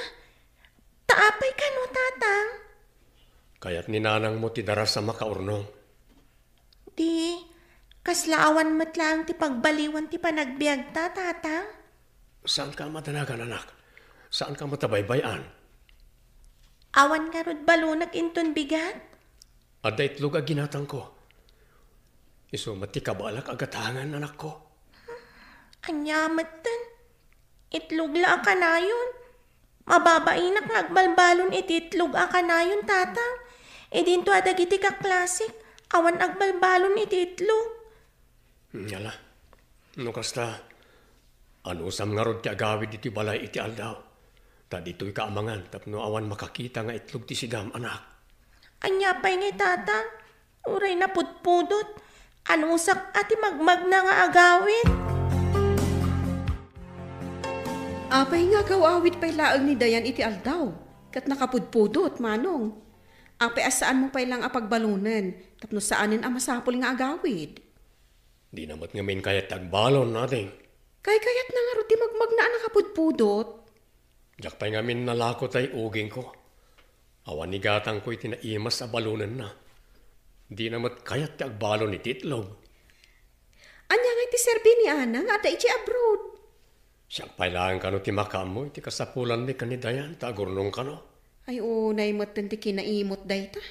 Ta apay kano, Tatang? Kayat ni nanangmo ti daras a makaurnong. Di, kasla awan met laeng ti pagbaliwan ti panagbiagta, Tatang? Saanka a madanagan, anak. Saanka a matabaybay-an. Awan ngarud balonek inton bigat? Adda itlog a ginatangko. Isu met ti kabaelak a gatangen, anakko. Ania metten? Itlog la a kanayon. Mababainak nga agbalbalon iti itlog a kanayon, Tatang. Idinto a dagiti kaklasik, awan agbalbalon iti itlog. Ala, no kasta, anusam ngarud ti agawid iti balay iti aldaw? Ta ditoyka a mangan tapno awan makakita nga itlog ti sidam, anak. Ania pay ngay, Tatang? Uray napudpudot. Anusak a ti magmagna nga agawid. Apay nga agaw-awid pay laeng ni Dayan iti aldaw, ket nakapudpudot, Manong? Apay a saanmo pay laeng a pagbalonen tapno saanen a masapul nga agawid? Dina met ngamin kayat ti agbalon, ading. Kaykayatna ngarud ti magmagna a nakapudpudot? Diak pay ngamin nalako tay ugingko. Awan igatangko iti naimas a balonenna. Dina met kayat ti agbalon iti itlog. Ania ngay ti serbi ni Ana nga adda idiay abroad? Siak pay laeng kano ti makaammo iti kasapulanmi ken ni Dayan ta agurnong kano. Ay, unay metten ti kinaimot dayta.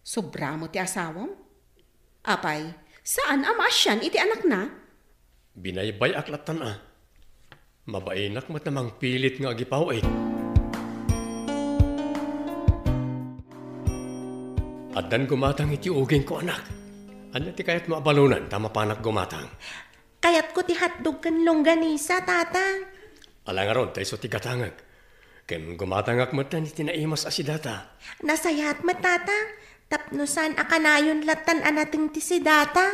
Sobra met ti asawam. Apay, saan a maasian iti anakna? Binaybay-ak lattan a. Mabainak met a mangpilit nga agipaw-it. Addan gumatang iti ugingko, anak. Ania ti kayatmo a balunen ta mapanak gumatang? Kayatko ti hotdog ken longganisa, Tatang. Ala ngarud, ta isu ti gatangek. Ken gumatangak met iti naimas a sidata. Nasayaat met, Tatang. Tapno saan a kanayon lattan a nateng ti sidata.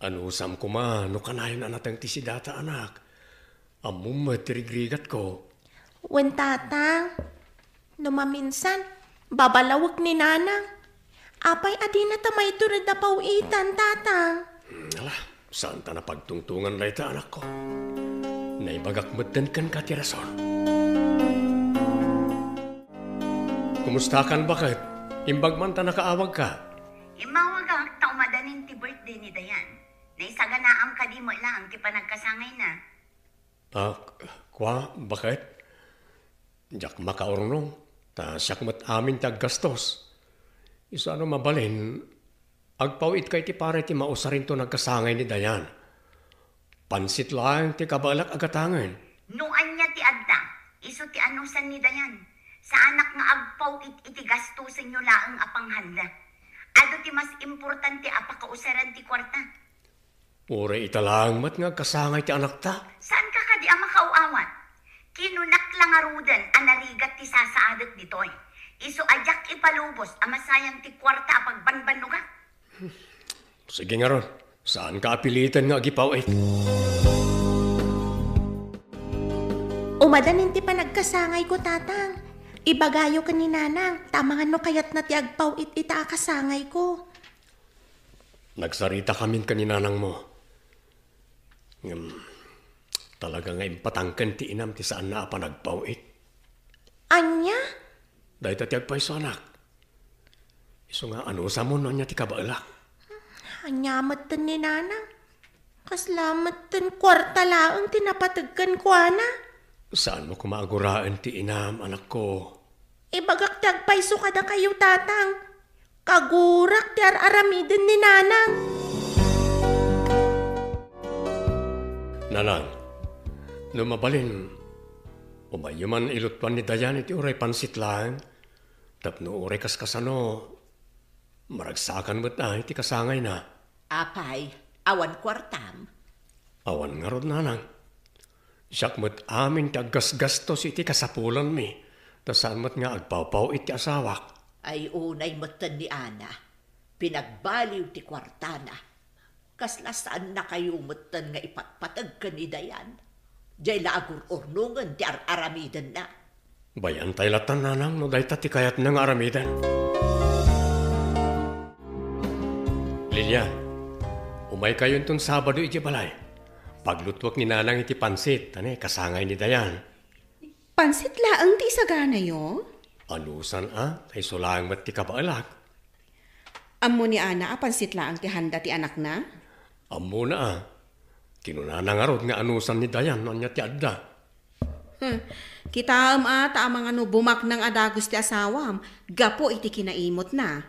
Anusam koma no kanayon a nateng ti sidata, anak. Ammom met ti rigrigatko. Wen, Tatang. No maminsan, babalawek ni Nanang. Apay a dinata maitured a paw-itan, Tatang? Hmm, ala, saanta a pagtungtongan dayta, anakko. Naibagak metten kenka ti rason. Kumustakan, baket? Imbag man ta nakaawagka. Immawagak ta umadanin ti birthday ni Dayan. Naisaganaam kadi met laeng ti panagkasangayna? Ah, kua, baket? Diak makaurnong, ta siak met amin ti aggastos. Isu a no mabalin, agpaw-itka iti para iti mausarinto nagkasangay ni Dayan. Pansit laeng ti kabaelak a gatangen. No ania ti adda, isu ti anusan ni Dayan. Saanak nga agpaw-it iti gastosenyo laeng a panghanda. Adu ti mas importante a pakausaran ti kuarta. Uray ita laeng met nga agkasangay ti anakta. Saanka kadi a makaaw-awat? Kinunak la ngaruden a narigat ti sasaadek ditoy. Isu a diak ipalubos a masayang ti kuarta a pagbanbannogak. Sige ngarud, saanka a piliten nga agipaw-it. Umadanin ti panagkasangayko, Tatang. Ibagayo ken ni Nanang, ta amangan no kayatna ti agpaw-it ita a kasangayko. Nagsaritakamin ken ni nanangmo. Ngem, talaga nga impatangken ti inam ti saanna a panagpaw-it. Ania? Dayta ti agpayso, anak. Isu nga, anusamon no ania ti kabaelak? Ania metten ni Nanang? Kasla metten kuarta laeng ti napateg kenkuana. Saanmo koma a guraen ti inam, anakko. Ibagak ti agpayso kadakayo, Tatang. Kagurak ti ar-aramiden ni Nanang. Nanang, no mabalin, umayyo man ilutuan ni Dayan iti uray pansit laeng, tapno uray kaskasano, maragsakan met a iti kasangayna. Apay, awan kuartam? Awan ngarud, Nanang. Siak met amin ti aggasgastos iti kasapulanmi, ta saan met nga agpawpaw-it ti asawak. Ay, unay metten ni Ana, pinagbaliw ti kuartana. Kasla saannakayo metten nga ipatpateg ken ni Dayan. Diay la agur-urnongen ti ar-aramidenna. Bay-antay lattan, Nanang, no dayta ti kayatna nga aramiden. Lilian, umaykayo inton Sabado idiay balay. Paglutuek ni Nanang iti pansit, ania, kasangay ni Dayan. Pansit laeng ti isaganayo? Anusan a, ta isu laeng met ti kabaelak. Ammo ni Ana a pansit laeng ti handa ti anakna? Ammona a. Kinunana ngarud nga anusan ni Dayan no ania ti adda. Hmm. Kitaem a, ta amangan no bumaknang a dagus ti asawam gapu iti kinaimutna.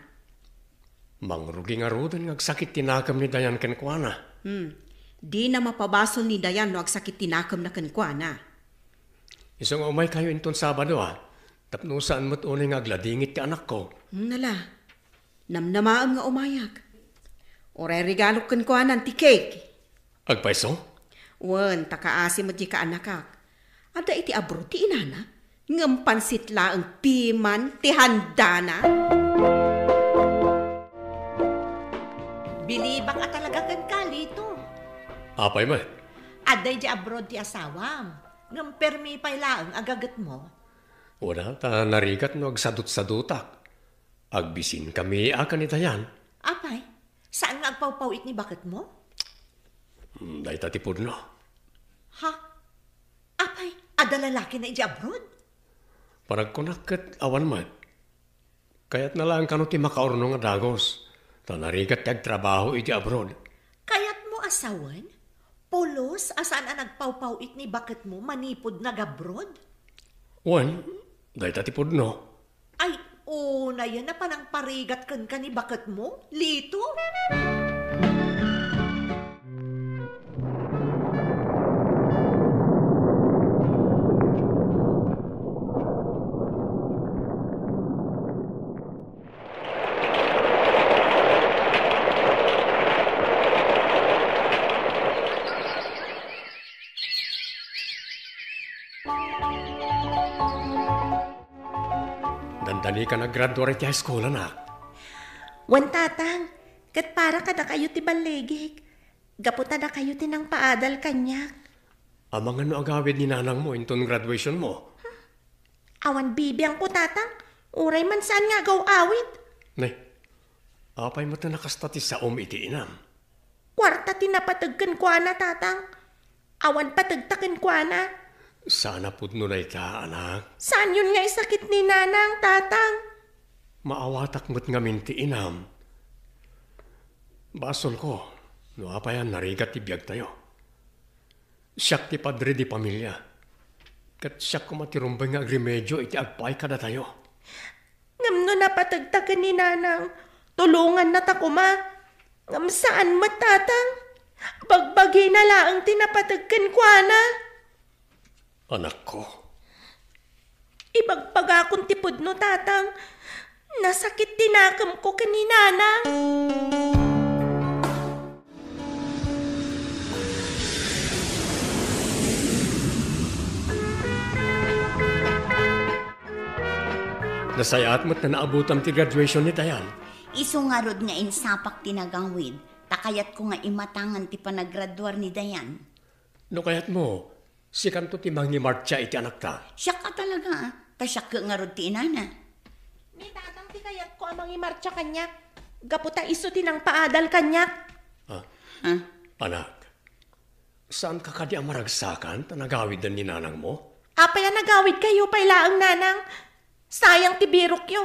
Mangrugi ngaruden nga agsakit ti nakem ni Dayan kenkuana. Hmm. Dina mapabasol ni Dayan no agsakit ti nakemna kenkuana. Isu nga umaykayo inton Sabado a, tapno saan met unay nga agladingit ti anakko. Hmm, nala. Namnamaem nga umayak. Uray regalok kenkuanan ti cake. Agpayso? Wen, ta kaasi met diay kaanakak. Adda iti abroad ti inana, ngem pansit laeng piman ti handana. Bilibak a talaga kenka, Lito. Apay met? Adda idiay abroad ti asawam, ngem permi pay laeng a gagetmo. Wen a, ta narigat no agsadutsadutak. Agbisinkami a ken ni Dayan. Apay, saan nga agpawpaw-it ni baketmo? Hmm, dayta ti pudno. Ha? Apay, adda lalakina idiay abroad? Panagkunak ket awan met. Kayatna laeng kano ti makaurnong a dagus, ta narigat ti agtrabaho idiay abroad. Kayatmo a sawen? Pulos a saan a nagpawpaw-it ni baketmo manipud nag-abroad? Wen, dayta ti pudno. Ay, unayen a panangparigat kenka ni baketmo, Lito? Dandani ka naggraduar iti high school, anak? Wen, Tatang. Ket para kadakayo ti balligik. Gapu ta dakayo ti nangpaadal kaniak. Amangan no agawid ni nanangmo inton graduation mo? Awan bibiangko, Tatang. Uray man saan nga agaw-awid. Ne, apay met a nakasta ti saom iti inam? Kuarta ti napateg kenkuana, Tatang. Awan pategta kenkuana. Saan a pudno dayta, anak. Saanyon nga isakit ni Nanang, Tatang. Maawatak met ngamin ti inam. Basolko no apay a narigat ti biagtayo. Siak ti padre di pamilia, ket siak koma ti rumbeng nga agremedio iti agpaay kadatayo. Ngem no napategta ken ni Nanang, tulongannata koma. Ngem saan met, Tatang. Bagbagina laeng ti napateg kenkuana. Anakko. Ibagbagakon ti pudno, Tatang. Nasakit ti nakemko ken ni Nanang. Nasayaat met a naabutam ti graduation ni Dayan. Isu ngarud nga insapak ti nagawid, ta kayatko nga imatangan ti panagraduar ni Dayan. No kayatmo, sikanto ti mangimartsa iti anakta. Siak a talaga, ta siak ngarud ti inana. Ni Tatang ti kayatko a mangimartsa kaniak, gapu ta isu ti nangpaadal kaniak. Ah, Ah. Anak, saanka kadi a maragsakan ta nagawiden ni nanangmo? Apay a nagawidkayo pay laeng, Nanang? Sayang ti birokyo.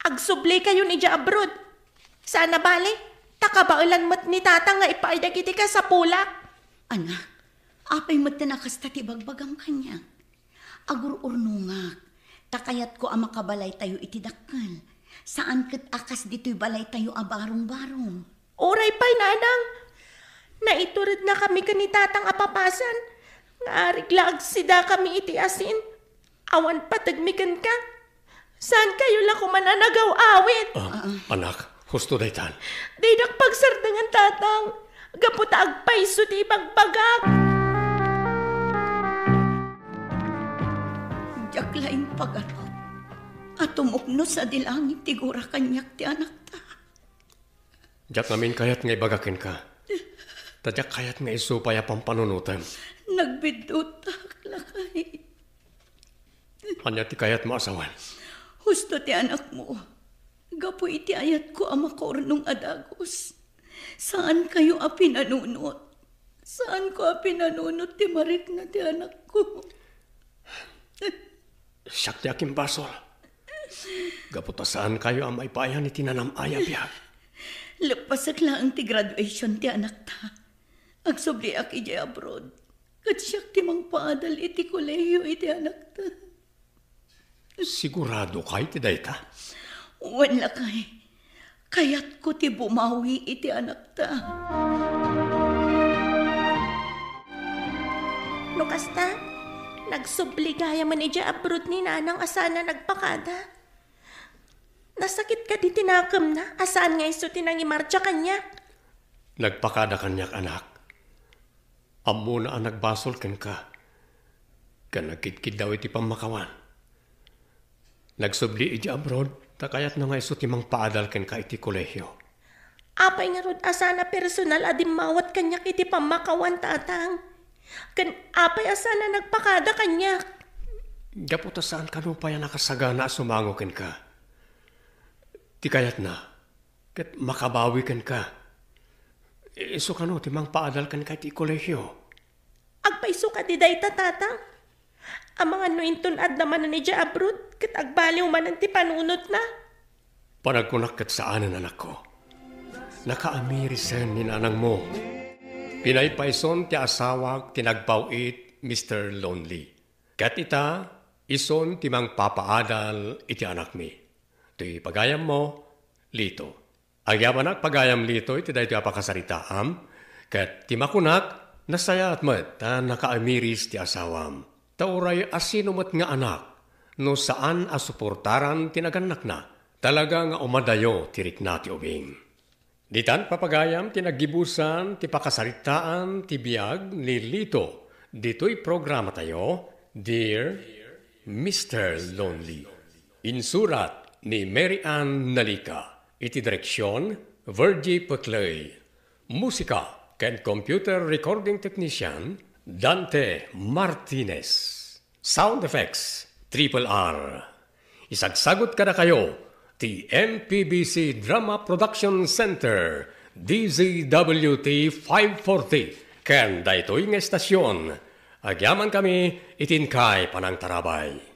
Agsublikayon idiay abroad. Saan a bale, ta kabaelan met ni Tatang nga ipaay dagiti kasapulak. Anak, apay met a kasta ti bagbagam kaniak? Agur-urnongak, ta kayatko a makabalaytayo iti dakkel. Saan ket a kas ditoy balaytayo a barong-barong. Uray pay, Nanang. Naiturednakami ken ni Tatang a papasan nga arik la agsidakami iti asin. Awan pategmi kenka. Saankayo la koman a nagaw-awid. Ah, anak, husto daytan. Dinak pagsardengan, Tatang. Gapu ta agpayso ti ibagbagak. Diak la impagarup a tumukno sadi langit ti gura kaniak ti anakta. Diak ngamin kayat nga ibaga kenka. Ta diak kayat nga isu pay a pampanunotem. Nagbiddutak, lakay. Ania ti kayatmo a sawen? Husto ti anakmo. Gapu iti ayatko a makaurnong a dagus, saankayo a pinanunot. Saanko a pinanunot ti marikna ti anakko. Siak ti akimbasol. Gapu ta saankayo a maipaayan iti nanam-ay a biag. Leppasek laeng ti graduation ti anakta. Agsubliak idiay abroad. Ket siak ti mangpaadal iti kolehio iti anakta. Sigurado kay ti dayta? Wen, lakay. Kayatko ti bumawi iti anakta. No kasta, nagsubli gayamen idiay abroad ni Nanang a saan a nagpakada. Nasakit kadi ti nakemna a saan nga isu ti nangimartsa kaniak? Nagpakada kaniak, anak. Ammona a nagbasol kenka, ken nagkidkiddaw iti pammakawan. Nagsubli idiay abroad, ta kayatna nga isu ti mangpaadal kenka iti kolehio. Apay ngarud a saan a personal a dimmawat kaniak iti pammakawan, Tatang? Ken apay a saan a nagpakada kaniak? Gapu ta saan kano pay a nakasagana a sumango kenka. Ti kayatna, ket makabawi kenka. Isu kano ti mangpaadal kenka iti kolehio? Agpayso kadi dayta, Tatang? Amangan no inton adda manen idiay abroad, ket agbaliw manen ti panunotna? Panagkunak ket saanen, anakko. Nakaamiri sen ni nanangmo. Pinaypayson ti asawak ti nagbaw-it, Mister Lonely. Ket ita, isun ti mangpapaadal iti anakmi. Ti pagayammo, Lito. Agyamanak pagayam Lito iti daytoy a pakasaritaam, ket ti makunak, nasayaat met ta nakaamiris ti asawam. Ta uray asino met nga anak, no saan a suportaran ti nagannakna, talaga nga umadayo ti rikna ti ubing. Ditan papagayam ti naggibusan ti pakasaritaan ti biag ni Lito ditoy programatayo, Dear Mister Lonely. Insurat ni Mary Ann Nalica. Iti direksion, Virgie Peclay. Musika ken computer recording technician, Dante Martinez. Sound effects, Triple R. Isagsagut kadakayo ti M P B C Drama Production Center, D Z W T five forty, ken daytoy nga estasion. Agyaman kami iti inkay panangtarabay.